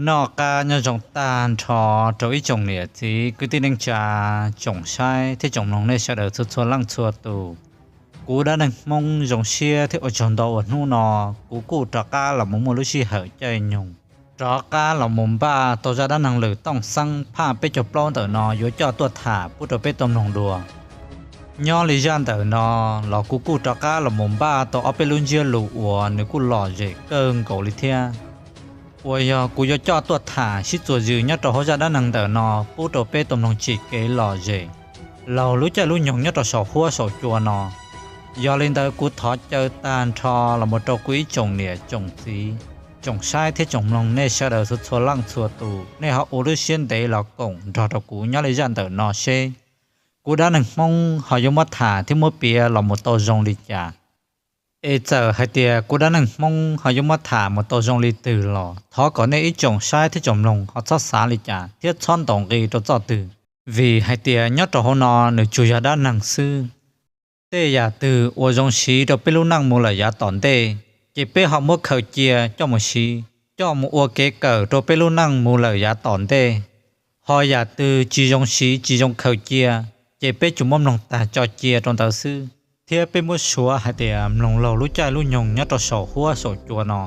Noj qab nyob zoo tag nrho rau ib tsoom niam txiv kwv tij neej tsa, tsoom saib thiab tsoom mloog nej sawv daws txhua txhua leej txhua tus. Kuv Dab Neeg Hmoob zoo siab thiab ua tsaug ntau uas hnub no kuv kuj rov qab los mus muaj lub sij hawm caij nyoog rov qab los mus npaj tau zaj dab neeg lwm tooj xeeb phaj peb caug plaub ntawm no yuav coj tuaj tham pub rau peb tau mloog dua. Nyob li zaj ntawm no los kuv kuj rov qab los mus npaj tau ob peb lub ntsiab lus uas nws kuj lom zem kawg nkaus li thiab. Uas yog kuv yuav coj tuaj tham sib txuas zws nyob rau hauv zaj dab neeg ntawm no pub rau peb tau mloog tsim kev lom zem laug lub caij lub nyoog nyob rau saum huab saum cua no. Yog li ntawd kuv thov caw tag nrho los mus rau kuv ib tsoom niam tsoom txiv, tsoom saib thiab tsoom mloog nej sawv daws txhua txhua leej txhua tus, nej ho ua lub siab ntev los koom nrog rau kuv nyob li zaj ntawm no seb kuv Dab Neeg Hmoob ho yuav muab tham thiab muab piav los mus tau zoo li cas. Es txawm hais tias kuv Dab Neeg Hmoob ho yuav muab tham mus tau zoo li twg los thov kom nej ib tsoom saib thiab tsoom mloog ho txhob xav li cas thiab txhob ntaus nqi rau txoj twg, vim hais tias nyob rau hauv no nws tsuas yog dab neeg xwb. Tej yam twg uas zoo siv rau peb lub neej mus lawm yav tom ntej, ces peb ho muab khaws cia coj mus siv, coj mus ua kev kawm rau peb lub neej mus lawm yav tom ntej. Ho yam twg tsis zoo siv tsis zoo khaws cia, ces peb tsuas muab mloog tag tso cia rau ntawd xwb, thiab peb muab suav hais tias mloog laug lub caij lub nyoog nyob rau saum huab saum cua no.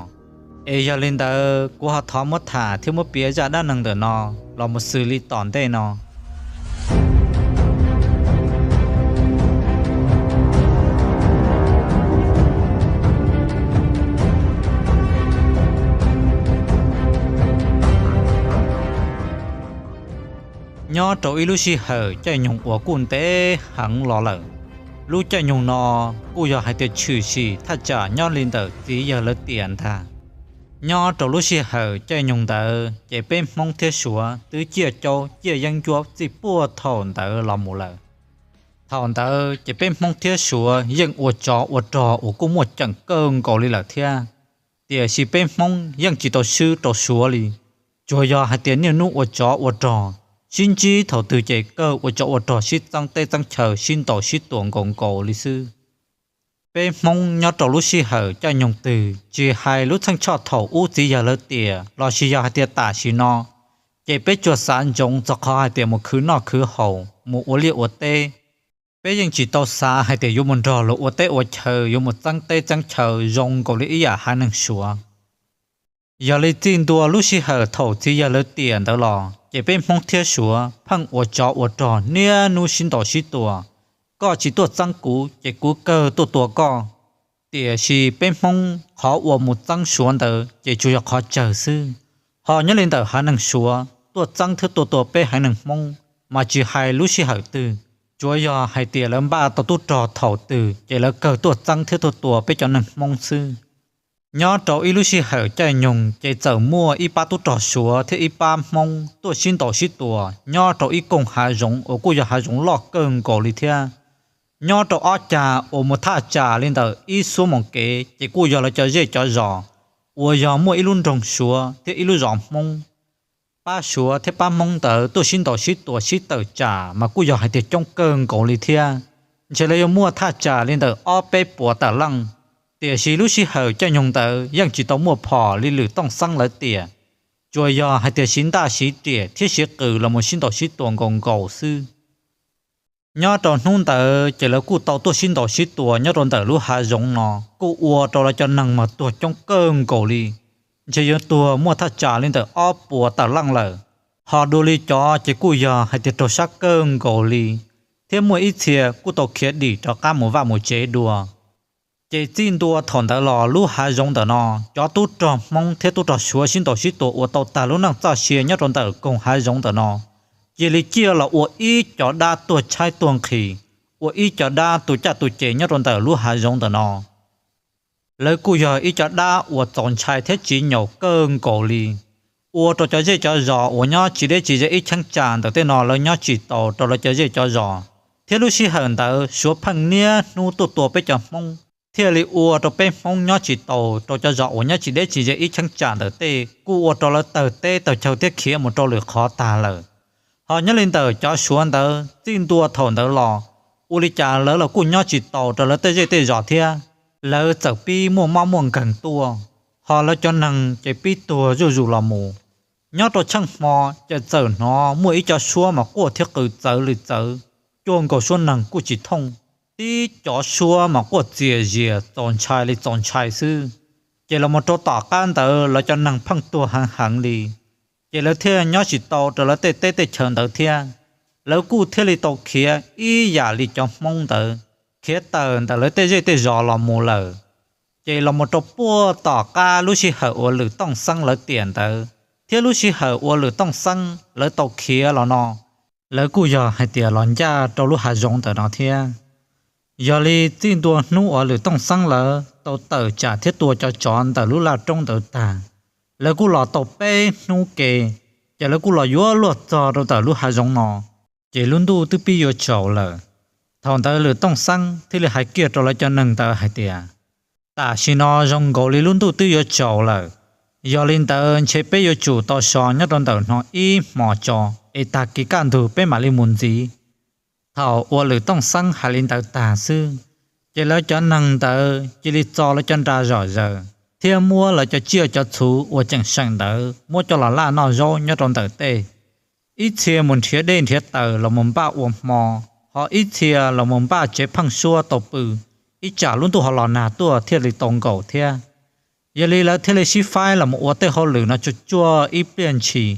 Es yog li ntawd kuv ho thov muab tham thiab muab piav zaj dab neeg ntawm no los mus xws li tom ntej no. Nyob rau ib lub sij hawm caij nyoog uas kuj ntev heev los lawm. Lub caij nyoog no kuj yog hais tias tshwm sim thaj tsam nyob li ntawm txiv yawg lawv tiam ntag. Nyob rau lub sij hawm caij nyoog ntawd ces peb Hmoob thiab Suav twb ciaj caub ciaj yeeb ncuab txij puag thaum ntawd los mus lawm. Thaum ntawd ces peb Hmoob thiab Suav yeej ua tsov ua rog uas kuj muaj ceem kawg nkaus li lawm thiab. Tiam sis peb Hmoob yeej tsis tau swb rau Suav li, tsuas yog hais tias niaj hnub ua tsov ua rog, sib ntsib thaum twg ces kawg ua tsov ua rog sib txeeb teb txeeb chaw sib ntaus sib tua nkaus nkaus li xwb. Peb Hmoob nyob rau lub sij hawm caij nyoog twg tsis hais lub txheej tshoj thaum ub txiv yawg lawv tiam los sis yog hais tias tam sim no, ces peb tsuas xav ntsoov txog qhov hais tias mus khwv noj khwv haus mus ua liaj ua teb. Peb yeej tsis tau xav hais tias yuav mus nrog luag ua teb ua chaw yuav mus txeeb teb txeeb chaw zoo nkaus li ib yam haiv neeg Suav. Yog li txij ntua lub sij hawm thaum txiv yawg lawv tiam ntawd los ces peb Hmoob thiab Suav pheej ua tsov ua rog niaj hnub sib ntaus sib tua, koj tsis tuaj txeeb kuv ces kuv kawg tuaj tua koj. Tiam sis peb Hmoob qhov uas mus txeeb Suav ntawd ces tsuas yog qhov tsawg xwb. Ho nyob li ntawm haiv neeg Suav tuaj txeeb thiab tuaj tua peb haiv neeg Hmoob mas tsis hais lub sij hawm twg, tsuas yog hais tias lawv npaj tau tub rog thaum twg ces lawv kawg tuaj txeeb thiab tuaj tua peb cov neeg Hmoob xwb. Nyob rau ib lub sij hawm caij nyoog ces txawm muaj ib pab tub rog Suav thiab ib pab Hmoob tuaj sib ntaus sib tua nyob rau ib koog hav zoov uas kuj yog hav zoov loj kawg nkaus li thiab. Nyob rau ob cag uas mus thaj tsam li ntawm ib xuab moos kev ces kuj yog lawv cov zej cov zos uas yog muaj ib lub nroog Suav thiab ib lub zos Hmoob. Pab Suav thiab pab Hmoob ntawd tuaj sib ntaus sib tua sib tawm tsam mas kuj yog hais tias coob kawg nkaus li thiab, ntshe lawv yuav muaj thaj tsam li ntawm ob peb puas tawm leej. Tiam sis lub sij hawm caij nyoog ntawd yeej tsis tau muaj phom li lwm tooj xeeb lawv tiam, tsuas yog hais tias siv ntaj siv riam thiab siv qws los mus sib ntaus sib tua nkaus nkaus xwb. Nyob rau hnub ntawd ces lawv kuj tau tuaj sib ntaus sib tua nyob rau ntawm lub hav zoov no, kuj ua rau lawv cov neeg mas tuag coob kawg nkaus li, ntshe yuav tuag muaj thaj tsam li ntawm ob puas tawm leej lawm. Ho dua li cov ces kuj yog hais tias raug sab kawg nkaus li, thiab muaj ib txhia kuj tau khiav dim rov qab mus vaj mus tsev dua. Ces txij ntua thaum ntawd los lub hav zoov ntawm no, cov tub rog Hmoob thiab tub rog Suav sib ntaus sib tua ua tau tag lub neej txoj sia nyob rau ntawm koog hav zoov ntawm no, cia li ciaj los ua ib cov dab tuag tshaib tuag nqhis, ua ib cov dab tu caj tu ces nyob rau ntawm lub hav zoov ntawm no. Lawv kuj yog ib cov dab uas txaus ntshai thiab tsis nyaum kawg nkaus li, ua rau cov zej cov zos uas nyob tsis deb tsis ze ib cheeb tsam ntawm tej no lawv nyob tsis taus rau lawv cov zej cov zos. Thiab lub sij hawm ntawd Suav pheej niaj hnub tuaj tua peb cov Hmoob, thiaj li ua rau peb Hmoob nyob tsis taus rau cov zos uas nyob tsis deb tsis ze ib cheeb tsam ntawm tej, kuj ua rau lawv tawg teb tawg chaw thiab khiav mus rau lwm qhov tag lawm. Ho nyob li ntawm cov Suav ntawd txij ntua thaum ntawd los, ua li cas lawv los kuj nyob tsis taus rau lawv tej zej tej zos thiab. Lawv txawm pib muaj mob muaj nkeeg tuaj, ho lawv cov neeg ces pib tuag zuj zus los mus. Nyob rau tsheej hmo ces txawm hnov muaj ib co suab mas quaj thiab qw txawv li txawv, cuag nkaus suab neeg kuj tsis thooj. Tib cov suab mas quaj txias zias txaus ntshai li txaus ntshai xwb. Ces los mus rau tom qab ntawd lawv cov neeg pheej tuag heev heev li, ces lawv thiaj nyob tsis tau rau lawv tej teb tej chaw ntawd thiab. Lawv kuj thiaj li tau khiav ib yam li cov Hmoob ntawd, khiav tawm ntawm lawv tej zej tej zos los mus lawm. Ces los mus rau puag tom qab lub sij hawm uas Lwm Tooj Xeeb lawv tiam ntawd thiab lub sij hawm uas Lwm Tooj Xeeb lawv tau khiav los no, lawv kuj yog hais tias los ncaj rau lub hav zoov ntawm no thiab. Yog li txij ntua hnub uas Lwm Tooj Xeeb lawv tau tawm tsam thiab tua cov tsov ntawm lub laj roob ntawd tag, lawv kuj los tau peb hnub ke, ces lawv kuj los yuav luag txog rau ntawm lub hav zoov no, ces lub ntuj twb pib yuav tsaus lawm. Thaum ntawd Lwm Tooj Xeeb thiaj li hais kiag rau lawv cov neeg ntawd hais tias, tam sim no zoo nkaus li lub ntuj twb yuav tsaus lawm, yog li ntawd ntshe peb yuav tsum tau so nyob rau ntawm no ib hmos tso, es tag kis kaj ntug peb mam li mus ntxiv. Thaum uas Lwm Tooj Xeeb hais li ntawd tag xwb, ces lawv cov neeg ntawd cia li txo lawv cov nra zom zaws thiab muab lawv cov tsiaj cov txhu uas tseem seem ntawd muab coj los laj noj zaub nyob rau ntawm tej. Ib txhia mus nrhiav dej nrhiav taws los mus npaj ua hmo, ho ib txhia los mus npaj tsev pheeb suab tau pw, ib tsam lub ntuj ho los nag tuaj thiaj li tau nkaum thiab. Yog li lawv thiaj li sib faib los mus ua tej hauj lwm no tsuag tsuag ib pliag ntshis,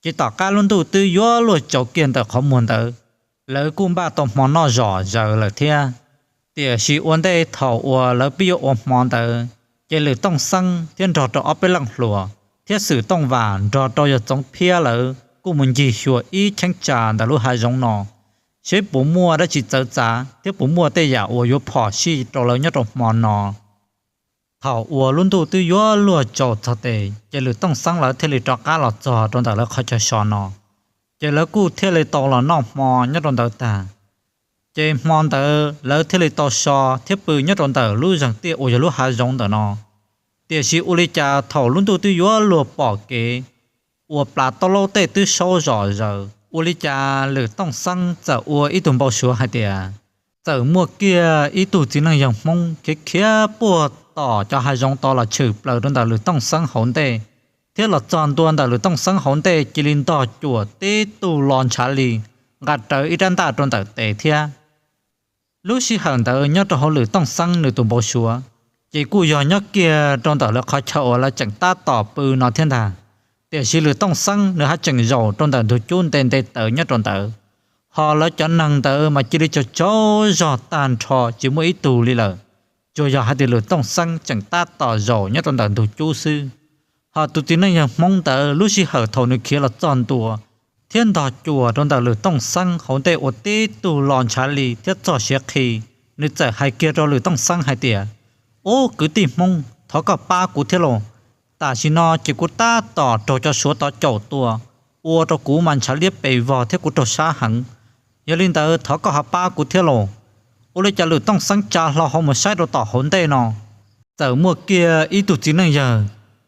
ces tom qab lub ntuj twb yuav luag tsaus kiag ntawm qhov muag ntawd, lawv kuj npaj tau hmo noj zom zaws lawm thiab. Tiam sis ua ntej thaum uas lawv pib yuav ua hmo ntawd, ces Lwm Tooj Xeeb thiab nrog rau ob peb leej hluas thiab Xwm Tooj Vam nrog rau yawg Txoov Phiab lawv kuj mus ncig xyuas ib cheeb tsam ntawm lub hav zoov no, seb puas muaj dab tsi txawv txav thiab puas muaj tej yam uas yuav phom sij rau lawv nyob rau hmo no. Thaum uas lub ntuj twb yuav luag tsaus txog tes, ces Lwm Tooj Xeeb lawv thiaj li rov qab los txog rau ntawm lawv qhov chaw so no, ces lawv kuj thiaj li tau los noj hmo nyob rau ntawd tag. Ces hmo ntawd lawv thiaj li tau so thiab pw nyob rau ntawm lub zeeg tiaj uas yog lub hav zoov ntawm no. Tiam sis ua li cas thaum lub ntuj twb yuav luag pom kev, uas plas taub laub tej twb saub zom zaws, ua li cas Lwm Tooj Xeeb txawm ua ib tug npau suav hais tias, txawm muaj kiag ib tug txiv neej yawg Hmoob khiav khiav puag tom cov hav zoov tod los tshwm plaws rau ntawm Lwm Tooj Xeeb hauv ntej, thiab los txog ntua ntawm Lwm Tooj Xeeb hauv ntej cia li ntog cuam tib tug los ntshav li, nqa rawv ib rab ntaj rau ntawm tes thiab. Lub sij hawm ntawd nyob rau hauv Lwm Tooj Xeeb nws tus npau suav, ces kuj yog nyob kiag rau ntawm lawv qhov chaw uas lawv tseem tab tom pw no thiab ntag. Tiam sis Lwm Tooj Xeeb nws haj tseem zaum rau ntawm ntug cub nte nte taws nyob rau ntawd, ho lawv cov neeg ntawd mas cia li tsaug tsaug zog tag nrho tsis muaj ib tug li lawm, tsuas yog hais tias Lwm Tooj Xeeb tseem tab tom zaum nyob rau ntawm ntug cub xwb. Ho tus txiv neej yawg Hmoob ntawd lub sij hawm thaum nws khiav los txog ntua thiab ntog cuam rau ntawm Lwm Tooj Xeeb hauv ntej ua tib tug los ntshav li thiab txog siav qhi, nws txawm hais kiag rau Lwm Tooj Xeeb hais tias, ub, kwv tij Hmoob, thov koj pab kuv thiab lauj. Tam sim no ces kuv tab tom raug cov Suav tod caum tua, ua rau kuv mas ntshav liab pes vog thiab kuv raug sab heev. Yog li ntawd thov koj ho pab kuv thiab lauj. Ua li cas Lwm Tooj Xeeb tsa hlo hauv mus saib rau tom hauv ntej no, txawm muaj kiag ib tug txiv neej yawg,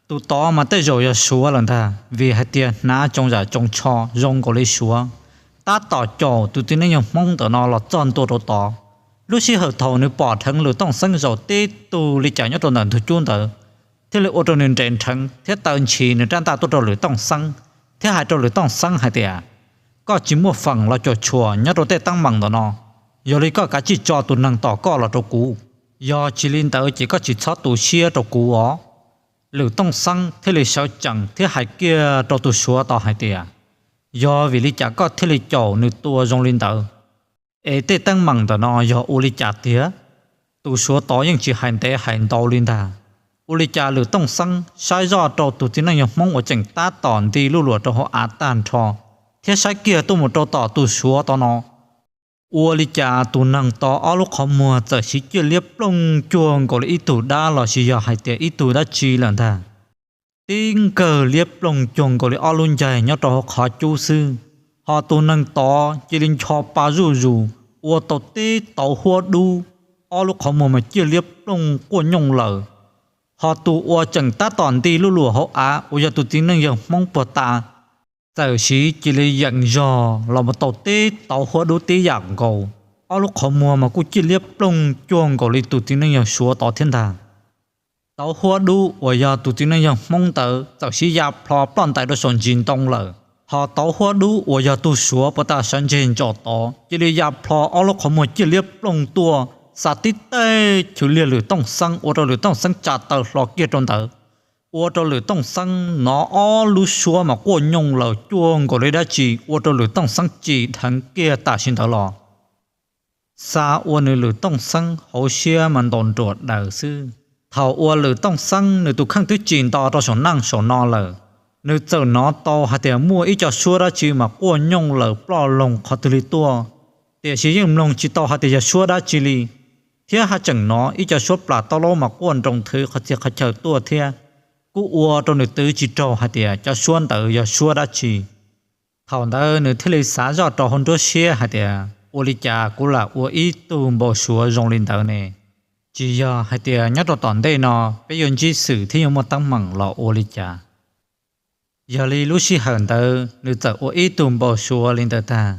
tus tod mas tej zaum yog Suav lawm ntag, vim hais tias hnav tsoos zam tsoos tsho zoo nkaus li Suav, tab tom caum tus txiv neej yawg Hmoob ntawm no los txog ntua rau tod. Lub sij hawm thaum nws pom dheev Lwm Tooj Xeeb zaum tib tug li cas nyob rau ntawm ntug cub ntawd, thiaj li ua rau nws nres nrheev thiab taw ntshis nws rab ntaj tuaj rau Lwm Tooj Xeeb, thiab hais rau Lwm Tooj Xeeb hais tias, koj tsis muaj feem los cuam tshuam nyob rau tej teeb meem ntawm no. Yog li koj kav tsij tso tus neeg tom koj los rau kuv, yog tsis li ntawd ces koj tsis txhob tu siab rau kuv os. Lwm Tooj Xeeb thiaj li sawv tsees thiab hais kiag rau tus Suav tod hais tias, yog vim li cas koj thiaj li caum nws tua zoo li ntawd? Es tej teeb meem ntawm no yog ua li cas tiag? Tus Suav tod yeej tsis hais ntev hais ntau li ntag. Ua li cas Lwm Tooj Xeeb saib zoj rau tus txiv neej yawg Hmoob uas tseem tab tom nti luj luam rau hauv av tag nrho, thiab saib kiag tuaj mus rau tom tus Suav tod no, ua li cas tus neeg tod ob lub qhov muag txawm siv ciaj liab ploog cuag nkaus li ib tug dab los sis yog hais tias ib tug dab tsi lawm ntag. Tib nkawg liab ploog cuag nkaus li ob lub ncaig nyob rau hauv qhov cub xwb, ho tus neeg tod cia li ncho pa zuj zus, ua tau tib tauv huab dub, ob lub qhov muag mas ciaj liab ploog quaj nyooj lawm. Ho tus uas tseem tab tom nti luj luam hauv av uas yog tus txiv neej yawg Hmoob puag ta, txawm siv cia li yees zog los mus tau tib tauv huab dub tib yam nkaus, ob lub qhov muag mas kuj ciaj liab ploog cuag nkaus li tus txiv neej yawg Suav tod thiab ntag. Tauv Huab Dub uas yog tus txiv neej yog Hmoob ntawd txawm sib ya plho ploj ntais rau saum ntsis ntoo lawm, ho Tauv Huab Dub uas yog tug Suav puag ta sawv ntseg ntsos tod cia li ya plho ob lub qhov muag ciaj liab ploog tuaj, xa tib teg chwv liag Lwm Tooj Xeeb ua rau Lwm Tooj Xeeb tsa taw hlo kiag rau ntawd, ua rau Lwm Tooj Xeeb hnov ob lub suab mas quaj nyooj lawm cuag nkaus li dab tsi ua rau Lwm Tooj Xeeb cim dheev kiag tam sim ntawd los. Xa ua nws Lwm Tooj Xeeb hauv siab mas ntaus nruas daws xwb. Thaum uas Lwm Tooj Xeeb nws tus kheej twb tsim nto rau saum neej saum no lawm, nws txawm hnov tau hais tias muaj ib co suab dab tsi mas quaj nyooj lawm ploj loog qhov twg li tuaj, tiam sis yeej mloog tsis tau hais tias yog suab dab tsi li, thiab haj tseem hnov ib co suab plas taub laub mas quaj nroo nthwv qhov txhia qhov chaw tuaj thiab, kuj ua rau nws twv tsis raug hais tias cov suab ntawd yog suab dab tsi. Thaum ntawd nws thiaj li xav zoj rau hauv nruab siab hais tias, ua li cas kuv lam ua ib tug npau suav zoo li ntawd ne? Tsis yog hais tias nyob rau tom ntej no peb yuav ntsib xwm thiab yuav muaj teeb meem los ua li cas? Yog li lub sij hawm ntawd nws txawm ua ib tug npau suav li ntawd tag,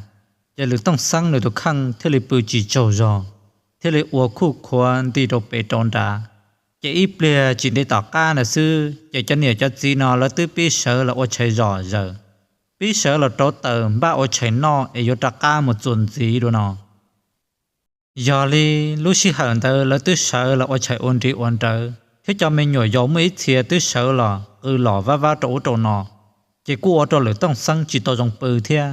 ces Lwm Tooj Xeeb nws tus kheej thiaj li pw tsis tsaug zog, thiaj li ua khuj khuav nti rau pem rau nrad. Ces ib pliag tsis ntev tom qab ntawd xwb ces cov niam cov txiv no lawv twb pib sawv los ua tshais zom zaws, pib sawv los rauv taws npaj ua tshais noj es yuav rov qab mus txuas ntxiv dua no. Yog li lub sij hawm ntawd lawv twb sawv los ua tshais ua nri ua nrawv thiab cov me nyuam yaus muaj ib txhia twb sawv los qw los vab vab rau ub rau no, ces kuj ua rau Lwm Tooj Xeeb tsis tau zoo pw thiab.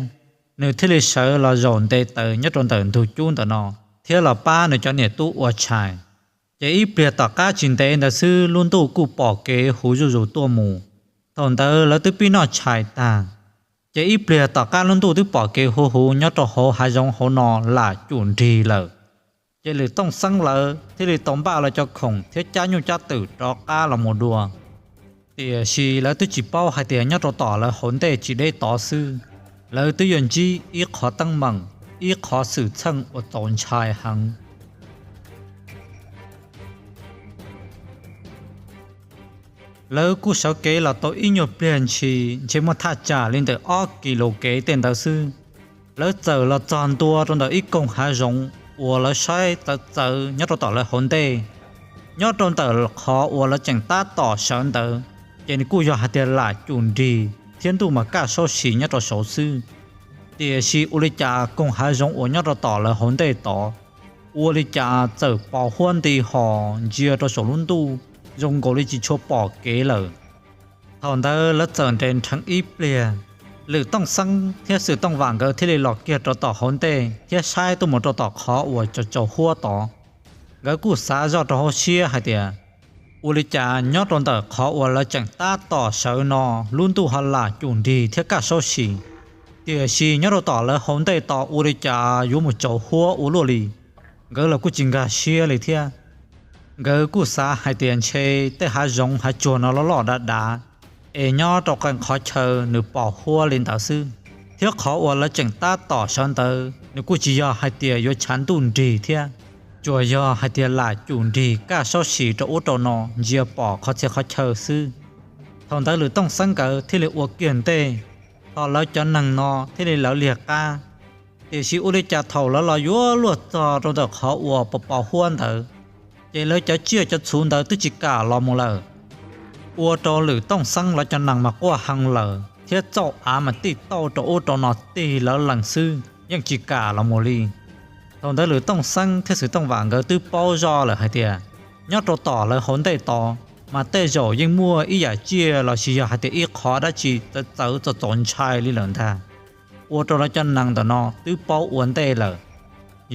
Nws thiaj li sawv los zaum nte taws nyob rau ntawm ntug cub ntawm no, thiab los pab nws cov niam tub ua tshais. Ces ib pliag tom qab tsis ntev ntawd xwb lub ntuj kuj pom kev huv zuj zus tuaj mus. Thaum ntawd lawv twb pib noj tshais tag, ces ib pliag tom qab lub ntuj twb pom kev huv huv nyob rau hauv hav zoov hauv no lam cum nrig lawm. Ces Lwm Tooj Xeeb lawv thiaj li tau npaj lawv cov khoom thiab cab nyuj cab twm rov qab los mus dua. Tiam sis lawv twb tsis paub hais tias nyob rau tom lawv hauv ntej tsis deb tod xwb, lawv twb yuav ntsib ib qhov teeb meem, ib qhov xwm txheej uas txaus ntshai heev. Lawv kuj sawv kev los tau ib nyuag pliag ntshis ntshe muaj thaj tsam li ntawm ob kis lus kev tej ntawd xwb, lawv txawm los txog ntua rau ntawm ib koog hav zoov uas lawv saib txawv txawv nyob rau tom lawv hauv ntej. Nyob rau ntawm qhov uas lawv tseem tab tom sawv ntawd, ces nws kuj yog hais tias lam cum nrig thiab ntuj mas kaj saub sis nyob rau saud xwb. Tiam sis ua li cas koog hav zoov uas nyob rau tom lawv hauv ntej tod, ua li cas txawm pos huab nti hos ntsia rau saum lub ntuj zoo nkaus li tsis tshua pom kev lawm. Thaum ntawd lawv txawm nres nrheev ib pliag, Lwm Tooj Xeeb thiab Xwm Tooj Vam nkawd thiaj li los kiag rau tom hauv ntej thiab saib tuaj mus rau tom qhov uas tsaus tsaus huab tod. Nkawd kuj xav zoj rau hauv siab hais tias, ua li cas nyob rau ntawm qhov uas lawv tseem tab tom sawv no lub ntuj ho lam cum nrig thiab kaj saub sis, tiam sis nyob rau tom lawv hauv ntej tod ua li cas yuav mus tsaus huab ua luaj li. Nkawd los kuj tsis nkag siab li thiab. Nkawd kuj xav hais tias ntshe tej hav zoov hav tsuag no loj loj dav dav, es nyob rau qee qhov chaw nws pos huab li ntawd xwb, thiab qhov uas lawv tseem tab tom sawv ntawd nws kuj tsis yog hais tias yuav tshav ntuj nrig thiab, tsuas yog hais tias lam cum nrig kaj saub sis rau ub rau no ntsia pom qhov txhia qhov chaw xwb. Thaum ntawd Lwm Tooj Xeeb nkawd thiaj li ua kiag ntej, ho lawv cov neeg no thiaj li lawv liag qab. Tiam sis ua li cas thaum lawv los yuav luag txog rau ntawm qhov uas pos pos huab ntawd, ces lawv cov tsiaj cov txhu ntawd twb tsis kam los mus lawm. Ua rau Lwm Tooj Xeeb lawv cov nees mas quaj hee lawm thiab txauj av mas tij tauj rau ub rau no tig lawv lees xwb yeej tsis kam los mus li. Thaum ntawd Lwm Tooj Xeeb thiab Xwm Tooj Vam nkawd twb paub zoj lawm hais tias, nyob rau tom lawv hauv ntej tod mas tej zaum yeej muaj ib yam tsiaj los sis yog hais tias ib qhov dab tsi txawv txawv txaus txaus ntshai li lawm ntag. Ua rau lawv cov nees ntawm no twb paub ua ntej lawm.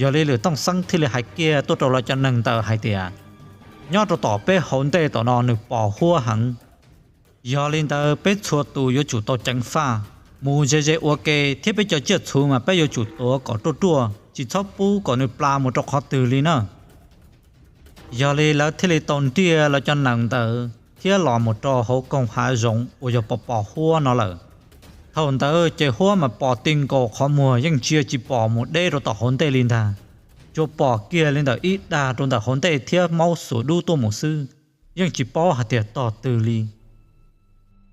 Yog li Lwm Tooj Xeeb thiaj li hais kiag tuaj rau lawv cov neeg ntawd hais tias, nyob rau tom peb hauv ntej tom no nws pos huab heev. Yog li ntawd peb txhua tus yuav tsum tau ceev faj, mus ze ze ua ke thiab peb cov tsiaj txhu mas peb yuav tsum tuav kom ruaj ruaj tsis txhob pub kom nws pla mus rau qhov twg li na. Yog li lawv thiaj li tau ntiaj lawv cov nees ntawd thiab los mus rau hauv koog hav zoov uas yog pos pos huab no lawm. Thaum ntawd ces huab mas pos ti nkaus qhov muag yeej ntsia tsis pom mus deb rau tom hauv ntej li ntag. Tsuas pom kiag li ntawm ib dag rau ntawm hauv ntej thiab maub xuas dub tuaj mus xwb, yeej tsis paub hais tias tog twg li.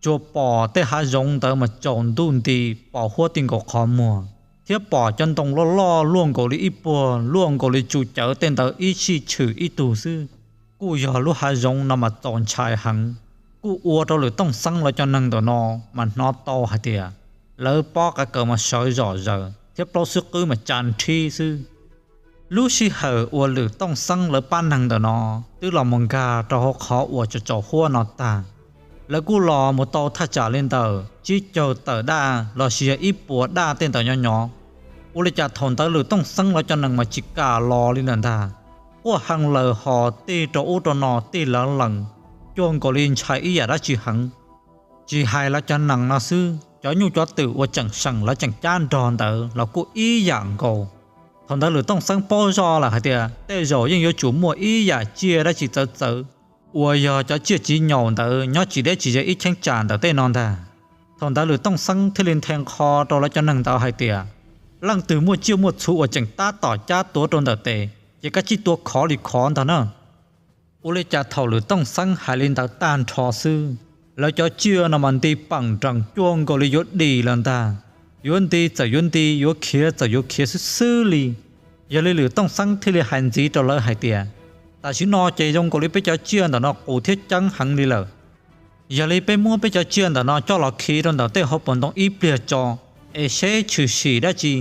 Tsuas pom tej hav zoov ntawd mas tsaus ntuj nti, pos huab ti nkaus qhov muag, thiab pom cov ntoo loj loj luaj nkaus li ib puag luaj nkaus li tsu cawv tej ntawd ib sij tshwm ib tug xwb. kuj yog lub hav zoov no mas txaus ntshai heev, kuj ua rau Lwm Tooj Xeeb lawv cov neeg ntawm no mas hnov tau hais tias lawv pob qa kaws mas sawv zom zaws thiab plaub xwb qwb mas tsa nrhib xwb. Lub sij hawm uas Lwm Tooj Xeeb lawv pab neeg ntawm no twb los mus nkag rau hauv qhov uas tsaus tsaus huab no tag, lawv kuj los mus tau thaj tsam li ntawm tsib caug tawm daj los sis yog ib puas daj tej ntawd nyob nyob. Ua li cas thaum ntawd Lwm Tooj Xeeb lawv cov nees mas tsis kam los li lawm ntag, quaj hee laws hos tig rau ub rau no tig lawv lees, cuag nkaus li ntshai ib yam dab tsi heev. Tsis hais lawv cov nees no xwb, cov nyuj cov twm uas tseem seem lawv tseem cab nrog ntawd los kuj ib yam nkaus. Thaum ntawd Lwm Tooj Xeeb paub zoj lawm hais tias tej zaum yeej yuav tsum muaj ib yam tsiaj dab tsi txawv txawv uas yog cov tsiaj txiv nyaum ntawd nyob tsis deb tsis ze ib cheeb tsam ntawm tej no ntag. Thaum ntawd Lwm Tooj Xeeb thiaj li nthe nqho rau lawv cov neeg ntawd hais tias, leej twg muaj tsiaj muaj txhu uas tseem tab tom cab tuav rau ntawm tes ces kav tsij tua khov li khov ntag na. Ua li cas thaum Lwm Tooj Xeeb hais li ntawd tag nrho xwb, lawv cov tsiaj no mas nti peem nrees cuag nkaus li yuav dim lawm ntag. Yuav nti txawm yuav nti, yuav khiav txawm yuav khiav xwb xwb li. Yog li Lwm Tooj Xeeb thiaj li hais ntxiv rau lawv hais tias, tam sim no ces zoo nkaus li peb cov tsiaj ntawm no qus thiab ceeb heev li lawm. Yog li peb muab peb cov tsiaj ntawm no coj los khi rau ntawm tej hauv paus ntoo ib pliag tso, es seb tshwm sim dab tsi.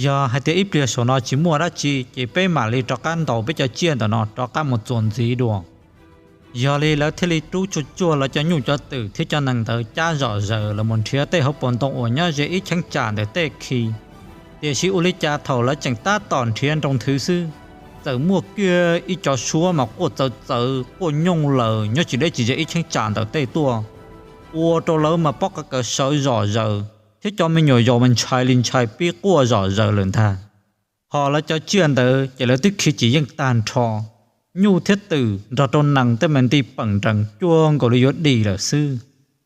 Yog hais tias ib pliag saum no tsis muaj dab tsi ces peb mam li rov qab ntaus peb cov tsiaj ntawm no rov qab mus txuas ntxiv dua. Yog li lawv thiaj li rub tsuag tsuag lawv cov nyuj cov twm thiab cov nees ntawd cab zom zaws los mus nrhiav tej hauv paus ntoo uas nyob ze ib cheeb tsam ntawm tej khi. Tiam sis ua li cas thaum lawv tseem tab tom nrhiav nroo nthwv xwb, txawm muaj kiag ib cov suab mas quaj txawv txawv quaj nyooj laws nyob tsis deb tsis ze ib cheeb tsam ntawm tej tuaj, ua rau lawv mas pob qa kaws sawv zom zaws thiab cov me nyuam yaus mas ntshai li ntshai pib quaj zom zaws lawm ntag. Hos lawv cov tsiaj ntawd ces lawv twb khi tsis yeej tag nrho, nyuj thiab twm nrog rau nees tej mas nti peem nrees cuag nkaus li yuav dim lawm xwb.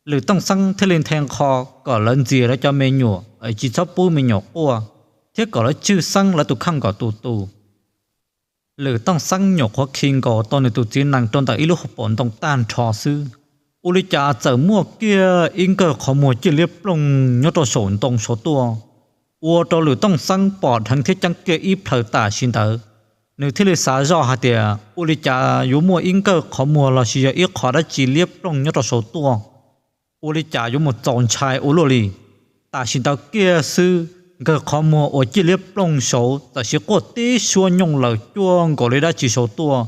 Lwm Tooj Xeeb thiaj li nthe nqho kom lawv ntxias lawv cov me nyuam es tsis txhob pub me nyuam quaj, thiab kom lawv tswj xeeb lawv tus kheej kom tus tus. Lwm Tooj Xeeb nyuam qhuav khi nkaus tau nws tus txiv nees rau ntawm ib lub hauv paus ntoo tag nrho xwb, ua li cas txawm muaj kiag ib nkawg qhov muag ciaj liab ploog nyob rau saum ntoo saud tuaj, ua rau Lwm Tooj Xeeb pom dheev thiab ceeb kiag ib plhaws tam sim ntawd. Nws thiaj li xav zoj hais tias ua li cas yuav muaj ib nkawg qhov muag los sis yog ib qho dab tsi liab ploog nyob rau saud tuaj, ua li cas yuav mus txaus ntshai ua luaj li. Tam sim ntawd kiag xwb, nkawg qhov muag uas ciaj liab ploog saud txawm sis quaj tib suab nyooj laws cuag nkaus li dab tsi saud tuaj,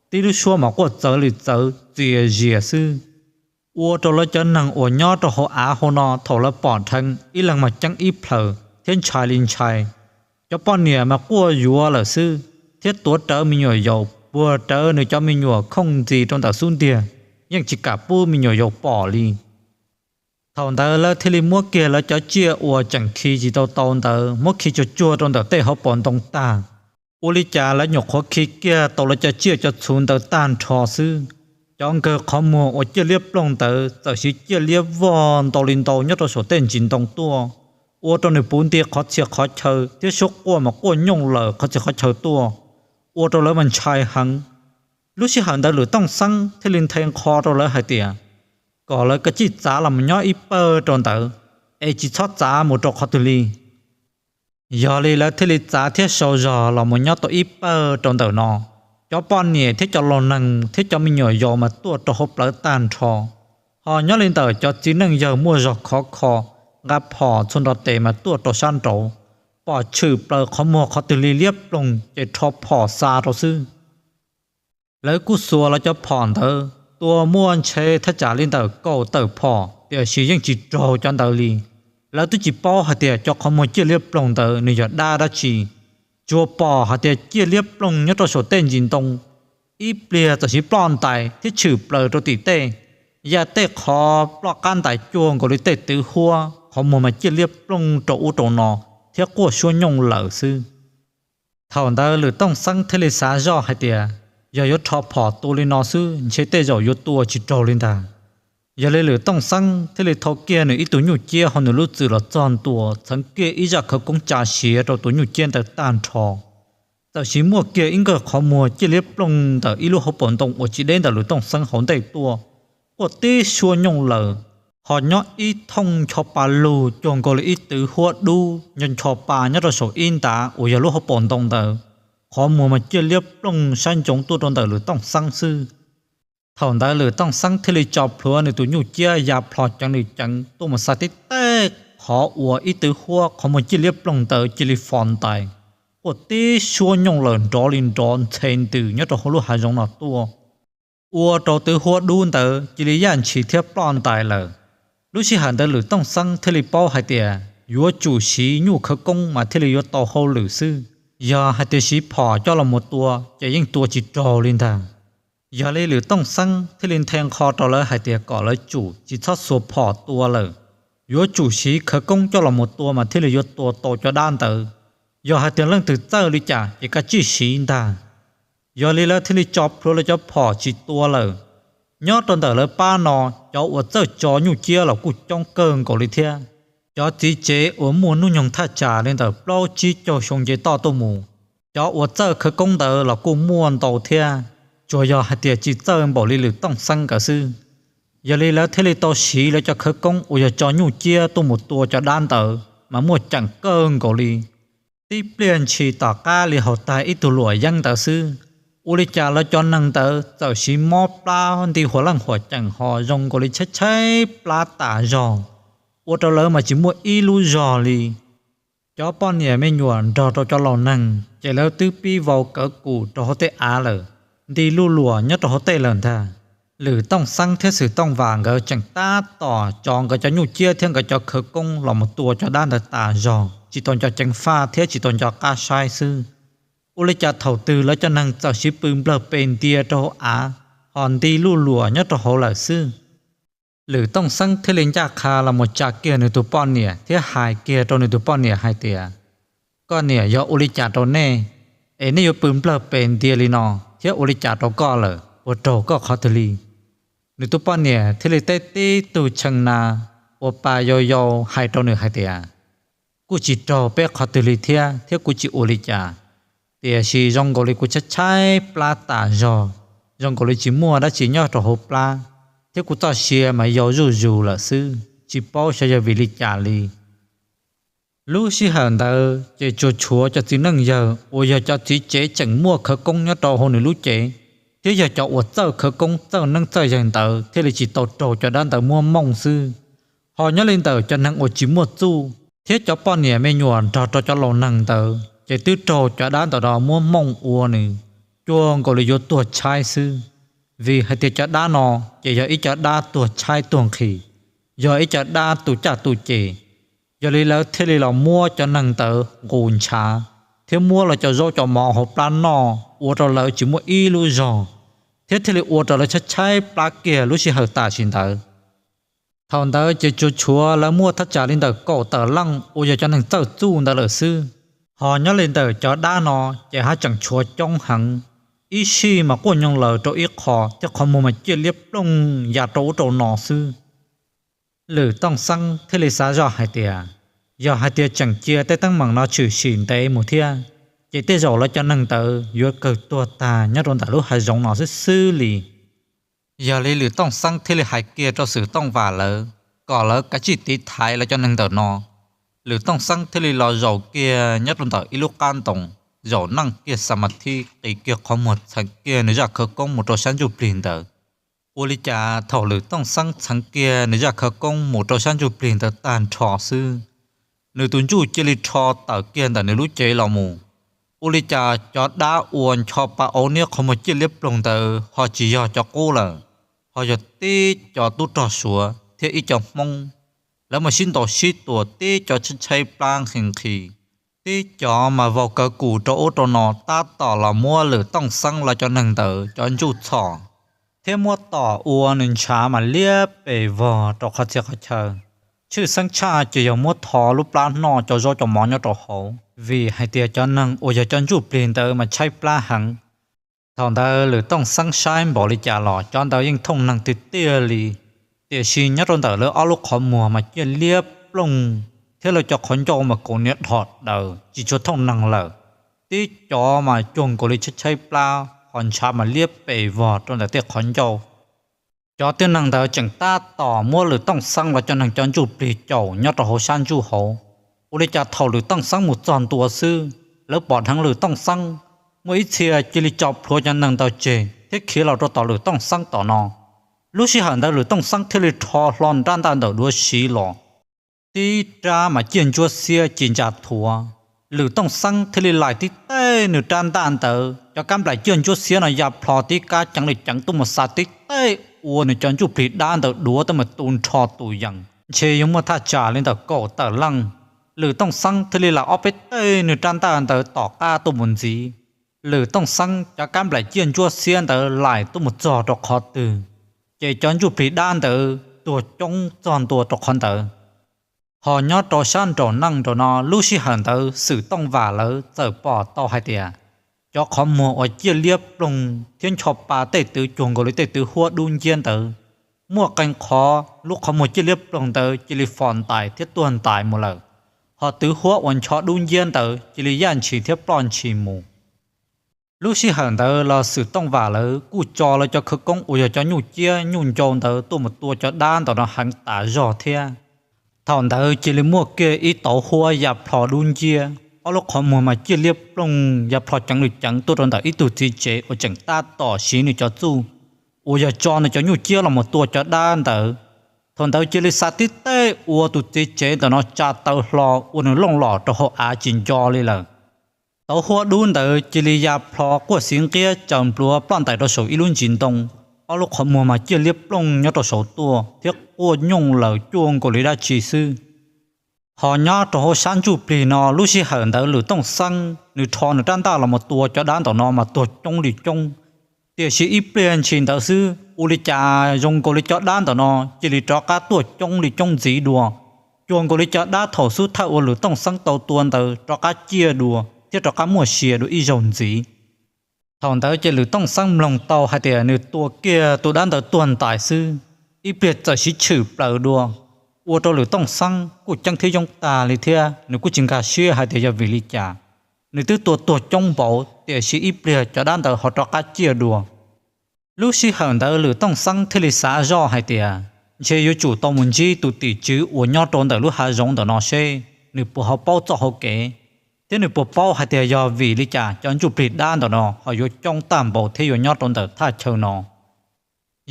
tib lub suab mas quaj txawv li txawv txias zias xwb, ua rau lawv cov neeg uas nyob rau hauv av hauv no thaum lawv pom dheev ib leeg mas ceeb ib plhaws thiab ntshai li ntshai. Cov poj niam mas quaj yuav lawm xwb, thiab tuav rawv me nyuam yaus puag rawv nws cov me nyuam khooj ntxiv rau ntawm xub ntiag, yeej tsis kam pub me nyuam yaus pom li. Thaum ntawd lawv thiaj li muab kiag lawv cov tsiaj uas tseem khi tsis tau tau ntawd muab khi tsuag tsuag rau ntawm tej hauv paus ntoo tag. Ua li cas lawv nyuam qhuav khi kiag tau lawv cov tsiaj cov txhu ntawd tag nrho xwb, cov nkawg qhov muag uas ciaj liab ploog ntawd txawm sis ciaj liab vog ntau li ntau nyob rau saum tej ntsis ntoo tuaj, ua rau nws puv nti qhov txhia qhov chaw thiab suab quaj mas quaj nyooj laws qhov txhia qhov chaw tuaj, ua rau lawv mas ntshai heev. Lub sij hawm ntawd Lwm Tooj Xeeb thiaj li nthe nqho rau lawv hais tias, kom lawv kav tsij txav los mus nyob ib pawg rau ntawd, es tsis txhob txav mus rau qhov twg li. Yog li lawv thiaj li txav thiab sau zog los mus nyob tau ib pawg rau ntawm no. Cov poj niam thiab cov laus neeg thiab cov me nyuam yaus mas tuaj rau hauv plawv tag nrho, ho nyob li ntawm cov txiv neej yawg muaj zog khov kho, nqa phom txhua nrov tes mas tuaj rau sab nraud, pom tshwm plaws qhov muag qhov twg li liab ploog ces rho phom xa rau xwb. Lawv kuj xuas lawv cov phom ntawd tua muaj ntshe thaj tsam li ntawm kaum tawm phom tiam sis yeej tsis raug cov ntawd li. Lawv twb tsis paub hais tias cov qhov muag ciaj liab ploog ntawd nws yog dab dab tsi, tsuas pom hais tias ciaj liab ploog nyob rau saum tej ntsis ntoo, ib pliag txawm sis ploj ntais thiab tshwm plaws rau tim tej, yaj tej qhov ploj qab ntais cuag nkaus li tej twv huab, qhov muag mas ciaj liab ploog rau ub rau no thiab quaj suab nyooj laws xwb. Thaum ntawd Lwm Tooj Xeeb thiaj li xav zoj hais tias, yog yuav rho phom tua li no xwb ntshe tej zaum yuav tua tsis raug li ntag. Yog li Lwm Tooj Xeeb thiaj li thau kiag nws ib tug nyuj ciab hauv nws lub txwm los txog ntua txheev kiag ib zaj khawv koob tsa siav rau tus nyuj ciab ntawd tag nrho. Txawm sis muaj kiag ib nkawg qhov muag ciaj liab ploog ntawm ib lub hauv paus ntoo uas tsis deb ntawm Lwm Tooj Xeeb hauv ntej tuaj, quaj tib suab nyooj laws, ho nyob ib thooj ncho pa lug cuag nkaus li ib twv huab dub ncho ncho pa nyob rau saum ib ntav uas yog lub hauv paus ntoo ntawd. qhov muag mas ciaj liab ploog sab ntsoov tuaj rau ntawm Lwm Tooj Xeeb xwb. Thaum ntawd Lwm Tooj Xeeb thiaj li tso plhuav nws tus nyuj ciab ya plho ceev li ceev tuaj mus xa tib teg qhov uas ib tw huab qhov muag ciaj liab ploog ntawd cia li fo ntais, quaj tib suab nyooj lawm nrov li nrov ntxhe ntws nyob rau hauv lub hav zoov no tuaj, ua rau tw huab dub ntawd cia li yaj ntshis thiab ploj ntais lawm. Lub sij hawm ntawd Lwm Tooj Xeeb thiaj li paub hais tias yuav tsum siv nyuj khawv koob mas thiaj li yuav tau hauj lwm xwb, yog hais tias siv phom coj los mus tua ces yeej tua tsis raug li ntag. Yog li Lwm Tooj Xeeb thiaj li nthe nqho rau lawv hais tias kom lawv tsum tsis txhob xuas phom tua lawm, yuav tsum siv khawv koob coj los mus tua mas thiaj li yuav tua tau cov dab ntawd. Yog hais tias leej twg txawj li cas ces kav tsij siv ntag. Yog li lawv thiaj li tso plhuav lawv cov phom tsis tua lawm. Nyob rau ntawm lawv pab no, cov uas txawj tso nyuj ciab los kuj coob kawg nkaus li thiab. Cov txiv tsev uas muaj hnub nyoog thaj tsam li ntawm plaub tsib caug xyoo nce toj tuaj mus, cov uas txawj khawv koob ntawd los kuj muaj ntau thiab, tsuas yog hais tias tsis txawj npaum li Lwm Tooj Xeeb nkawd xwb. Yog li lawv thiaj li tau siv lawv cov khawv koob uas yog tso nyuj ciab tuaj mus tua cov dab ntawd mas muaj ceem kawg nkaus li. Tib pliag ntshis tom qab li haus tag ib tug luam yeeb ntawd xwb, ua li cas lawv cov neeg ntawd txawm siv mob plab nti huam leej huam ceem ho zoo nkaus li tshaib tshaib plab tas zog, ua rau lawv mas tsis muaj ib lub zog li. Cov poj niam me nyuam nrog rau cov laus neeg ces lawv twb pib vau kawv kum rau hauv tej av lawm, nti luj luam nyob rau hauv tej lawm ntag. Lwm Tooj Xeeb thiab Xwm Tooj Vam nkawd tseem tab tom tso nkawd cov nyuj ciab thiab nkawd cov khawv koob los mus tua cov dab ntawd tas zog, tsis tau nco ceev faj thiab tsis tau nco qab saib xwb. Ua li cas thaum twg lawv cov neeg txawm siv pw nplawg pes ntia rau hauv av, ho nti luj luam nyob rau hauv lawm xwb. Lwm Tooj Xeeb thiaj li ncaj qha los mus tsa kiag nws tus poj niam thiab hais kiag rau nws tus poj niam hais tias, koj niam, yog ua li cas rau nej es nej yuav pw nplawg pes ntia li no thiab ua li cas rau koj lawm, puas raug koj qhov twg li? Nws tus poj niam thiaj li teb tib tug tshee na uas pas yau yau hais rau nws hais tias, kuj tsis raug peb qhov twg li thiab thiab kuv tsis ua li cas, tiam sis zoo nkaus li kuv tshaib tshaib plab tas zog, zoo nkaus li tsis muaj dab tsi nyob rau hauv plab, thiab kuv txoj sia mas yau zuj zus lawm xwb, tsis paub xyov yog vim li cas li. Lub sij hawm ntawd ces tsuas tshuav cov txiv neej yawg uas yog cov txiv tsev tseem muaj khawv koob nyob rau hauv nws lub cev, thiab yog cov uas txawj khawv koob txawj neeb txawj yaig ntawd thiaj li tsis tau raug cov dab ntawd muab mooj xwb. Ho nyob li ntawm cov neeg uas tsis muaj txuj thiab cov poj niam me nyuam nrog rau cov laus neeg ntawd ces twb raug cov dab ntawd muab mooj ua nws cuag nkaus li yuav tuag tshaib xwb. Vim hais tias cov dab no ces yog ib cov dab tuag tshaib tuag nqhis, yog ib cov dab tu caj tu ces. Yog li lawv thiaj li los muab cov neeg ntawd nqus ntshav thiab muab lawv cov zaub cov mov hauv plab noj ua rau lawv tsis muaj ib lub zog, thiab thiaj li ua rau lawv tshaib tshaib plab kiag lub sij hawm tam sim ntawd. Thaum ntawd ces tsuas tshuav lawv muaj thaj tsam li ntawm kaum tawm leej uas yog cov neeg txawj txuj ntawd lawm xwb. Ho nyob li ntawm cov dab no ces haj tseem tshuav coob heev, ib sij mas quaj nyoog lawm rau ib qho thiab qhov muag mas ciaj liab ploog ya rau ub rau no xwb. Lwm Tooj Xeeb thiaj li xav zoj hais tias, yog hais tias tseem cia tej teeb meem no tshwm sim ntev mus thiab, ces tej zaum lawv cov neeg ntawd yuav kawg tuag tag nyob rau ntawm lub hav zoov no xwb xwb li. Yog li Lwm Tooj Xeeb thiaj li hais kiag rau Xwm Tooj Vam lawv kom lawv kav tsij tiv thaiv lawv cov neeg ntawm no. Lwm Tooj Xeeb thiaj li los zaum kiag nyob rau ntawm ib lub qab ntoo, zaum neej kiag xa ma thib qis kiag qhov muag txheev kiag nws zaj khawv koob mus rau sab ntsuj plig ntawd. Ua li cas thaum Lwm Tooj Xeeb txheev kiag nws zaj khawv koob mus rau sab ntsuj plig ntawd tag nrho xwb, nws tus ntsuj cia li rho tawm kiag ntawm nws lub cev los mus. Ua li cas cov dab uas ncho pa auv niab qhov muag ciaj liab ploog ntawd ho tsis yog cov qub lawm, ho yog tib co tub rog Suav thiab ib co Hmoob. Lawv mas sib ntaus sib tua, tib co tshaib tshaib plab nqhis nqhis, tib co mas vau kaw kum rau ub rau no tab tom los muab Lwm Tooj Xeeb lawv cov neeg ntawd cov ntsuj txhom, thiab muab tom ua nws ntshav mas liab pes vog rau qhov txhia qhov chaw. Tshwj xeeb tshaj ces yog muab tho lub plab noj cov zaub cov mov nyob rau hauv, vim hais tias cov neeg uas yog cov ntsuj plig ntawd mas tshaib plab heev. Thaum ntawd Lwm Tooj Xeeb saib npaum li cas los cov ntawd yeej thooj neeg tiag tiag li, tiam sis nyob rau ntawm lawv ob lub qhov muag mas ciaj liab ploog, thiab lawv cov qhov ncauj mas kaus niag dhom daws tsis tshua thooj neeg lawm. Tib co mas cuag nkaus li tshaib tshaib plab, qhov ntshav mas liab pes vog rau ntawm tej qhov ncauj. Cov tib neeg ntawd tseem tab tom muab Lwm Tooj Xeeb los cov neeg cov ntsuj plig caum nyob rau hauv sab ntsuj hauv. Ua li cas thaum Lwm Tooj Xeeb mus txog ntua xwb, lawv pom dheev Lwm Tooj Xeeb muaj ib txhia cia li tso plhuav cov neeg ntawd tseg thiab khiav los rau tom Lwm Tooj Xeeb tom no. Lub sij hawm ntawd Lwm Tooj Xeeb thiaj li rho hlo nws rab ntaj ntawm duav siv los, tib rab mas ciaj ntsuab xiab ci ntsa thuav. Lwm Tooj Xeeb thiaj li lais tib teg nws rab ntaj ntawd, cov kab nplaim ciaj ntsuab xiab no ya plho tib kab ceev li ceev tuaj mus xa tib teg ua nws cov ntsuj plig dab ntawd duav tuaj mus tu nrho tus yees ntshe yuav muaj thaj tsam li ntawm kaum tawm leej. Lwm Tooj Xeeb thiaj li lais ob peb teg nws rab ntaj ntawd tom qab tuaj mus ntxiv. Lwm Tooj Xeeb cov kab nplaim ciaj ntsuab xiab ntawd lais tuaj mus txog rau qhov twg, ces cov ntsuj plig dab ntawd tuag coob txog ntua rau qhov ntawd. Ho nyob rau sab nraum neej nraum no lub sij hawm ntawd Xwm Tooj Vam lawv txawm pom tau hais tias cov qhov muag uas ciaj liab ploog thiab ncho pa tej twv cuag nkaus li tej twv huab dub nciab ntawd, muaj qee qhov lub qhov muag ciaj liab ploog ntawd cia li fom ntais thiab tuag ntais mus lawm, ho twv huab uas ncho dub nciab ntawd cia li yaj ntshis thiab ploj ntshis mus. Lub sij hawm ntawd los Xwm Tooj Vam lawv kuj tso lawv cov khawv koob uas yog cov nyuj ciab nyuj ncau ntawd tuaj mus tua cov dab ntawm no heev tas zog thiab. Thaum ntawd cia li muaj kiag ib tauv huab ya plho dub nciab, ob lub qhov muag mas ciaj liab ploog ya plho ceev li ceev tuaj rau ntawm ib tug txiv tsev uas tseem tab tom siv nws cov txuj uas yog tso nws cov nyuj ciab los mus tua cov dab ntawd. Thaum ntawd cia li xa tib teg ua tus txiv tsev ntawm no tsa taw hlo ua nws looj los rau hauv av tsis nco li lawm. Tauv huab dub ntawd cia li ya plho quaj xiv nqiab tsaws npluav ploj ntais rau saum ib lub ntsis ntoo, ob lub qhov muag mas ciaj liab ploog nyob rau saud tuaj thiab quaj nyooj laws cuag nkaus li dab tsi xwb. Ho nyob rau hauv sab ntsuj plig no lub sij hawm ntawd Lwm Tooj Xeeb nws rho nws rab ntaj los mus tua cov dab ntawm no mas tuag coob li coob. Tiam sis ib pliag ntshis ntawd xwb ua li cas zoo nkaus li cov dab ntawm no cia li rov qab tuaj coob li coob ntxiv dua, cuag nkaus li cov dab thaum xub thawj uas Lwm Tooj Xeeb tau tua ntawd rov qab ciaj dua thiab rov qab muaj sia dua ib zaug ntxiv. Thaum ntawd ces Lwm Tooj Xeeb mloog tau hais tias nws tua kiag tus dab ntawd tuag ntais xwb, ib pliag txawm siv tshwm plaws dua, ua rau Lwm Tooj Xeeb kuj ceeb thiab yoob tag li thiab nws kuj tsis nkag siab hais tias yog vim li cas. Nws twb tua tuag coob npaum tiam sis ib pliag cov dab ntawd ho rov qab ciaj dua. Lub sij hawm ntawd Lwm Tooj Xeeb thiaj li xav zoj hais tias ntshe yuav tsum tau mus ntsib tus tim tswv uas nyob rau ntawm lub hav zoov ntawm no seb nws puas ho paub txoj hauv kev, thiab nws puas paub hais tias yog vim li cas cov ntsuj plig dab ntawm no ho yuav coob tag npaum thiab yuav nyob rau ntawm thaj chaw no.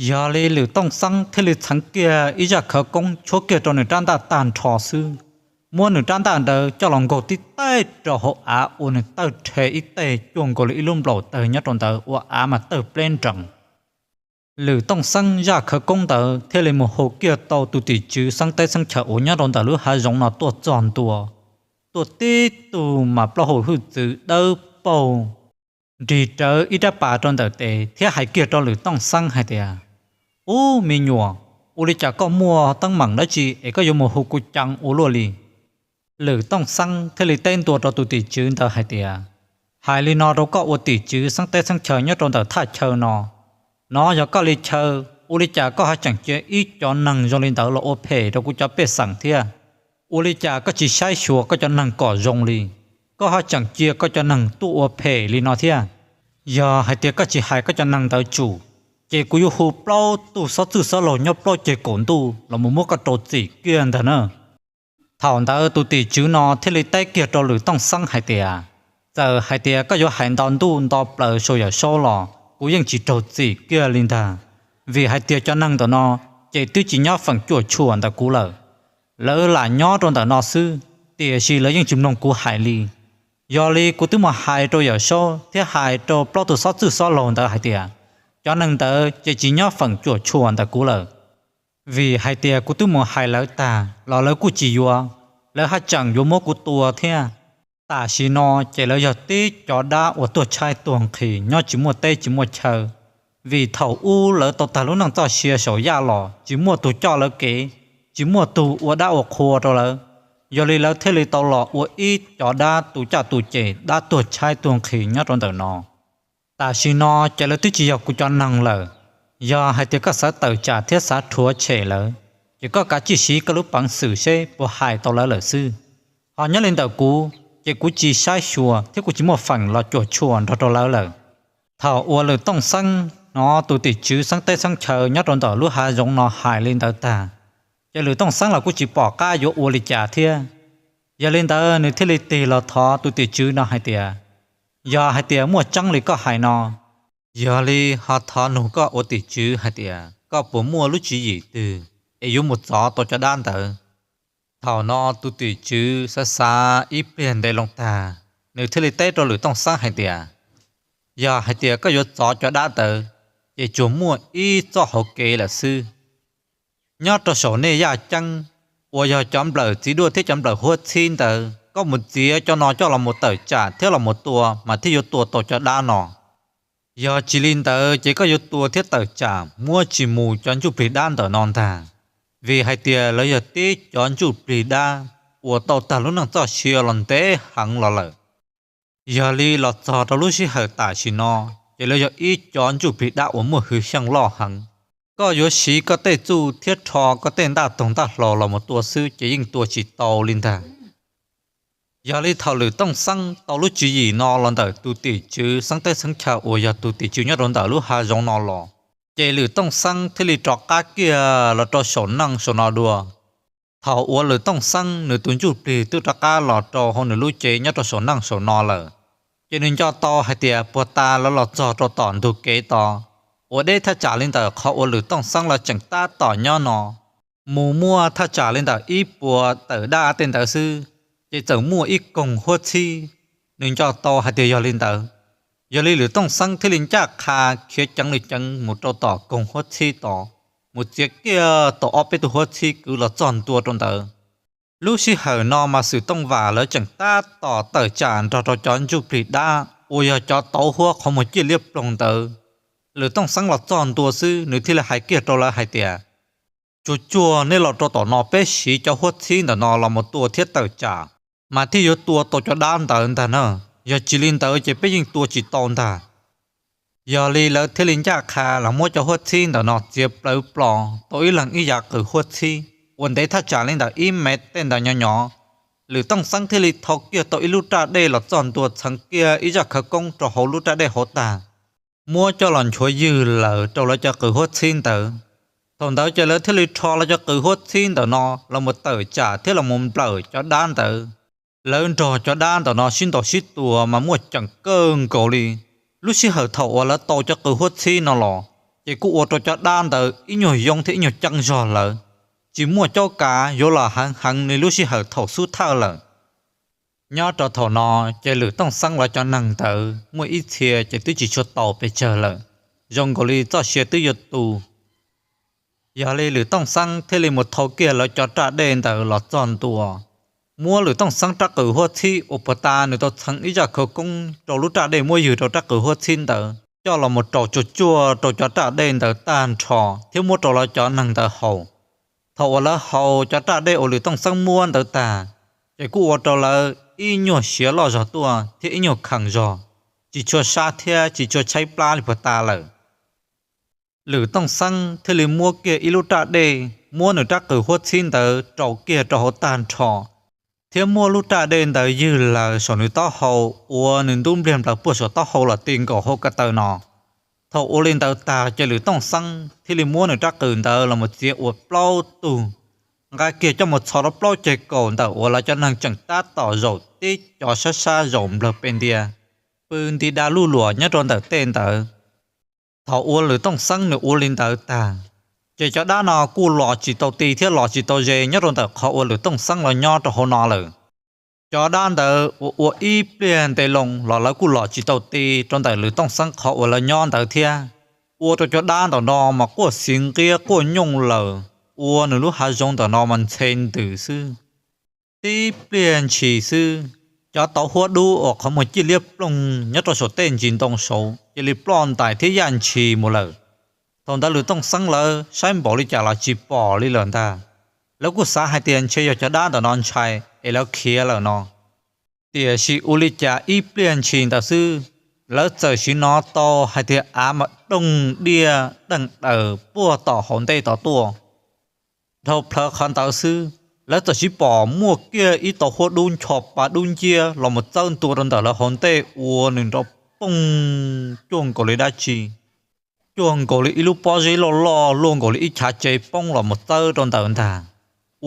Yog li Lwm Tooj Xeeb thiaj li txheev kiag ib zaj khawv koob tshuab kiag rau nws rab ntaj tag nrho xwb, muab nws rab ntaj ntawd coj los nkaug tib teg rau hauv av ua nws tawg rhe ib teg cuag nkaus li ib lub nplaum tawg nyob rau ntawd ua av mas tawg pleb nrees. Lwm Tooj Xeeb zaj khawv koob ntawd thiaj li mus hu kiag tau tus tim tswv xeeb teb xeeb chaw uas nyob rau ntawm lub hav zoov no tuaj txog ntua, tuaj tib tug mas plaub hau hwj txwv dawb paug, nrig rawv ib rab pas rau ntawm tes thiab hais kiag rau Lwm Tooj Xeeb hais tias, Ub, me nyuam, ua li cas koj muaj teeb meem dab tsi es koj yuav mus hu kuv ceev ua luaj li? Lwm Tooj Xeeb thiaj li teb ntua rau tus tim tswv ntawd hais tias, Hais li no rau koj ua tim tswv xeeb teb xeeb chaw nyob rau ntawm thaj chaw no, no yog koj li chaw, ua li cas koj ho tseem cia ib cov neeg zoo li ntawd los ua phem rau kuv cov pej xeem thiab? Ua li cas koj tsis saib xyuas koj cov neeg kom zoo li, koj ho tseem cia koj cov neeg tuaj ua phem li no thiab? Yog hais tias koj tsis hais koj cov neeg ntawd tsum, ces kuv yuav hu plaub tug xob txwj xob laug nyob plaub ceg kaum ntuj los mus muab koj rau txim kiag ntag na. Thaum ntawd tus tim tswv no thiaj li teb kiag rau Lwm Tooj Xeeb hais tias, Txawm hais tias koj yuav hais nto ntuj nto plaws saum yawm saub los kuv yeej tsis raug txim kiag li ntag, vim hais tias cov neeg ntawm no ces twb tsis nyob feem cuam tshuam ntawm kuv lawm. Lawv lam nyob rau ntawm no xwb, tiam sis lawv yeej tsis mloog kuv hais li. Yog li kuv twb mus hais rau yawm saub thiab hais rau plaub tug xob txwj xob laug ntawd hais tias, cov neeg ntawd ces tsis nyob feem cuam tshuam ntawm kuv lawm, vim hais tias kuv twb mus hais lawv tag los lawv kuj tsis yuav, lawv haj tseem yuav muab kuv tua thiab. Tam sim no ces lawv yog tib cov dab uas tuag tshaib tuag nqhis nyob tsis muaj teb tsis muaj chaw, vim thaum ub lawv tau tag lub neej txoj sia saum yaj los tsis muaj tus coj lawv kev, tsis muaj tus ua dab ua qhua rau lawv, yog li lawv thiaj li tau los ua ib cov dab tu caj tu ces dab tuag tshaib tuag nqhis nyob rau ntawm no. Tam sim no ces lawv twb tsis yog kuv cov neeg lawm. Yog hais tias koj xav tawm tsam thiab xav rhuav tshem lawv, ces koj kav tsij siv koj lub peev xwm seb puas hais tau lawv lawm xwb. Ho nyob li ntawm kuv, ces kuv tsis saib xyuas thiab kuv tsis muaj feem los cuam tshuam nrog rau lawv lawm. Thaum uas Lwm Tooj Xeeb hnov tus tim tswv xeeb teb xeeb chaw nyob rau ntawm lub hav zoov no hais li ntawd tag, ces Lwm Tooj Xeeb los kuj tsis pom qab yuav ua li cas thiab. Yog li ntawd nws thiaj li tig los thov tus tim tswv no hais tias, Yog hais tias muaj tseeb li koj hais no, yog li ho thov nug koj ua tim tswv hais tias koj puas muaj lub tswv yim twg es yuav mus txov tau cov dab ntawd. Thaum no tus tim tswv xav xav ib pliag ntev loo tag, nws thiaj li teb rau Lwm Tooj Xeeb hais tias, yog hais tias koj yuav txov cov dab ntawd, ces tsuas muaj ib txoj hauv kev lawm xwb. Nyob rau saum nej yaj ceeb uas yog cov nplawm txiv duaj thiab cov nplawm huab txhib ntawd, koj mus txiav cov no coj los mus tawm tsam thiab los mus tua mas thiaj yuav tua tau cov dab no. Yog tsis li ntawd ces koj yuav tua thiab tawm tsam muab tsis mus cov ntsuj plig dab ntawm no ntag, vim hais tias lawv yog tib cov ntsuj plig dab uas tau tag lub neej txoj sia los ntev heev los lawm. Yog li los txog rau lub sij hawm tam sim no, ces lawv yog ib cov ntsuj plig dab uas muaj hwj xyeej loj heev. Koj yuav siv koj tej txuj thiab rho koj tej ntaj toog ntaj hlau los mus tua xwb ces yeej tua tsis tau li ntag. Yog li thaum Lwm Tooj Xeeb tau lub tswv yim no los ntawm tus tim tswv xeeb teb xeeb chaw uas yog tus tim tswv nyob rau ntawm lub hav zoov no los, ces Lwm Tooj Xeeb thiaj li rov qab kiag los rau saum neej saum no dua. Thaum uas Lwm Tooj Xeeb nws tus ntsuj plig twb rov qab los rau hauv nws lub cev nyob rau saum neej saum no lawm, ces nws nco tau hais tias puag ta lawv los txog rau tom ntug kev tod, uas deb thaj tsam li ntawm qhov uas Lwm Tooj Xeeb lawv tseem tab tom nyob no, mus muaj thaj tsam li ntawm ib puas tawm daj tej ntawd xwb, ces txawm muaj ib koog huab txhib. Nws nco tau hais tias yog li ntawd, yog li Lwm Tooj Xeeb thiaj li ncaj qha khiav ceev li ceev mus rau tom koog huab txhib tod, mus txiav kiag tau ob peb tug huab txhib kwv los txog ntua rau ntawd. Lub sij hawm no mas Xwm Tooj Vam lawv tseem tab tom tawm tsam nrog rau cov ntsuj plig dab uas yog cov tauv huab qhov muag ciaj liab ploog ntawd. Lwm Tooj Xeeb los txog ntua xwb nws thiaj li hais kiag rau lawv hais tias, tsuag tsuag nej los rau tom no peb siv cov huab txhib ntawm no los mus tua thiab tawm tsam, mas thiaj yuav tua tau cov dab ntawd ntag na. Yog tsis li ntawd ces peb yeej tua tsis tau ntag. Yog li lawv thiaj li ncaj qha los muab cov huab txhib ntawm no txiav plawv plos tau ib leeg ib yav qws huab txhib uas ntev thaj tsam li ntawm ib mev tej ntawd nyob nyob. Lwm Tooj Xeeb thiaj li thau kiag tau ib lub raj dej los txog ntua txheev kiag ib zaj khawv koob rau hauv lub raj dej hauv tag, muab coj los nchuav ywg lawm rau lawv cov qws huab txhib ntawd. Thaum ntawd ces lawv thiaj li rho lawv cov qws huab txhib ntawm no los mus tawm tsam thiab los mus nplawm cov dab ntawd. Lawv nrog cov dab ntawm no sib ntaus sib tua mas muaj ceem kawg nkaus li. Lub sij hawm thaum uas lawv tau cov qws huab txhib no los, ces kuj ua rau cov dab ntawd ib nyuag yoob thiab ib nyuag ceeb zog lawm, tsis muaj caub kav yuav los heev heev li lub sij hawm thaum xub thawj lawm. Nyob rau thaum no, ces Lwm Tooj Xeeb lawv cov neeg ntawd muaj ib txhia ces twb tsis tshua tau pes tsawg lawm, zoo nkaus li txoj sia twb yuav tu. Yog li Lwm Tooj Xeeb thiaj li mus thau kiag lawv cov raj dej ntawd los txog ntua, muab Lwm Tooj Xeeb rab qws huab txhib uas puag ta nws tau txheev ib zaj khawv koob rau lub raj dej muab ywg rau rab qws huab txhib ntawd coj los mus rau tsuag tsuag rau cov raj dej ntawd tag nrho thiab muab rau lawv cov neeg ntawd haus. Thaum uas lawv haus cov raj dej uas Lwm Tooj Xeeb muab ntawd tag, ces kuj ua rau lawv ib nyuag siav loj zog tuaj thiab ib nyuag kheem zog, tsis tshua sab thiab tsis tshua tshaib plab li puag ta lawm. Lwm Tooj Xeeb thiaj li muab kiag ib lub raj dej, muab nws rab qws huab txhib ntawd rau kiag rau hauv tag nrho, thiab muab lub raj dej ntawd ywg laws saum nws taub hau, uas nws ntub npliag nplaws puag saum taub hau los ti nkaus hauv ko taw no. Thaum ua li ntawd tag ces Lwm Tooj Xeeb thiaj li muab nws rab qws ntawd los mus txiav ua plaub tug, nqa kiag coj mus txhos rau plaub ceg kaum ntawm uas lawv cov neeg tseem tab tom zaum tib co sab sab zaum nplawg pes ntia, pw nti da luj luam nyob rau ntawm tej ntawd. Thaum uas Lwm Tooj Xeeb nws ua li ntawd tag, ces cov dab no kuj los tsis tau ti thiab los tsis tau ze nyob rau ntawm qhov uas Lwm Tooj Xeeb los nyob rau hauv no lawm. Cov dab ntawd uas ua ib pliag ntev loo los lawv kuj los tsis tau ti rau ntawm Lwm Tooj Xeeb qhov uas lawv nyob ntawd thiab, ua rau cov dab ntawm no mas quaj xiv nqiab quaj nyooj lawm, ua nws lub hav zoov ntawm no mas ntxhe ntws xwb. Tib pliag ntshis xwb, cov tauv huab dub uas qhov muag ciaj liab ploog nyob rau saum tej ntsis ntoo saud cia li ploj ntais thiab yaj ntshis mus lawm. Thaum ntawd Lwm Tooj Xeeb lawv saib npaum li cas los tsis pom li lawm ntag. Lawv kuj xav hais tias ntshe yog cov dab ntawm no ntshai es lawv khiav lawm no. Tiam sis ua li cas ib pliag ntshis ntawd xwb, lawv txawm sim hnov tau hais tias av mas doog diaj deej daws puag tom hauv ntej tod tuaj. Dhau plawv qhov ntawd xwb, lawv txawm sib pom muaj kiag ib tauv huab dub ncho pa dub nciab los mus txawb ntua rau ntawm lawv hauv ntej ua nws nrov poog cuag nkaus li dab tsi, cuag nkaus li ib lub pob zeb loj loj luaj nkaus li ib chav tsev poob los mus txawb rau ntawd ntag,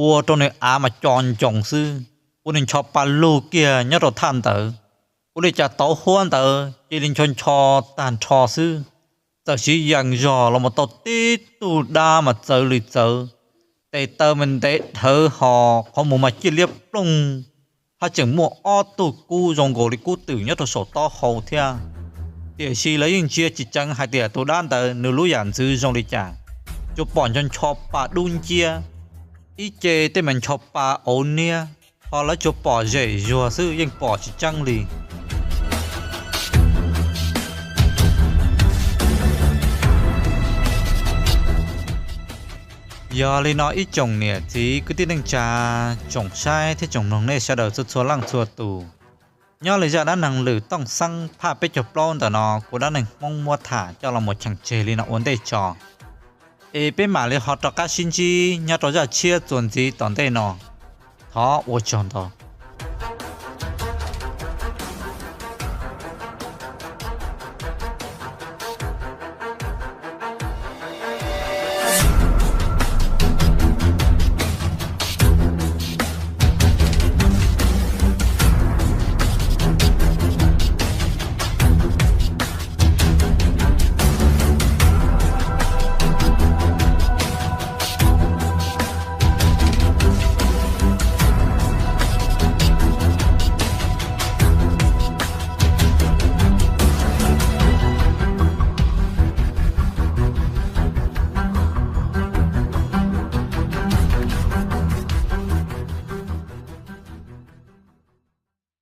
ua rau nws av mas co ncoos xwb, ua nws ncho pa lug kiag nyob rau thaj ntawd. Ua li cas tauv huab ntawd cia li ncho ncho tag nrho xwb, txawm siv yees zog los mus tau tib tug dab mas txawv li txawv, tes taw mas ntev dhawv ho qhov muag mas ciaj liab ploog, haj tseem muaj ob tug kub zoo nkaus li kub twm nyob rau saum taub hau thiab. Tiam sis lawv yeej ntsia tsis ceev hais tias tus dab ntawd nws lub yam ntxwv zoo li cas. Tsuas pom ncho ncho pa dub nciab, ib ce tej mas ncho pa auv niab, ho lawv tsuas pom zem zuag xwb yeej pom tsis tseeb li. Yog li no ib tsoom niam txiv kwv tij neej tsa, tsoom saib thiab tsoom mloog nej sawv daws txhua txhua leej txhua tus, nyob li zaj dab neeg lwm Tooj Xeeb phaj peb caug plaub ntawm no kuv Dab Neeg Hmoob muab tham coj los mus cheem tseg li no ua ntej tso, es peb mam li ho rov qab sib ntsib nyob rau zaj tshiab txuas ntxiv tom ntej no. Thov ua tsaug ntau.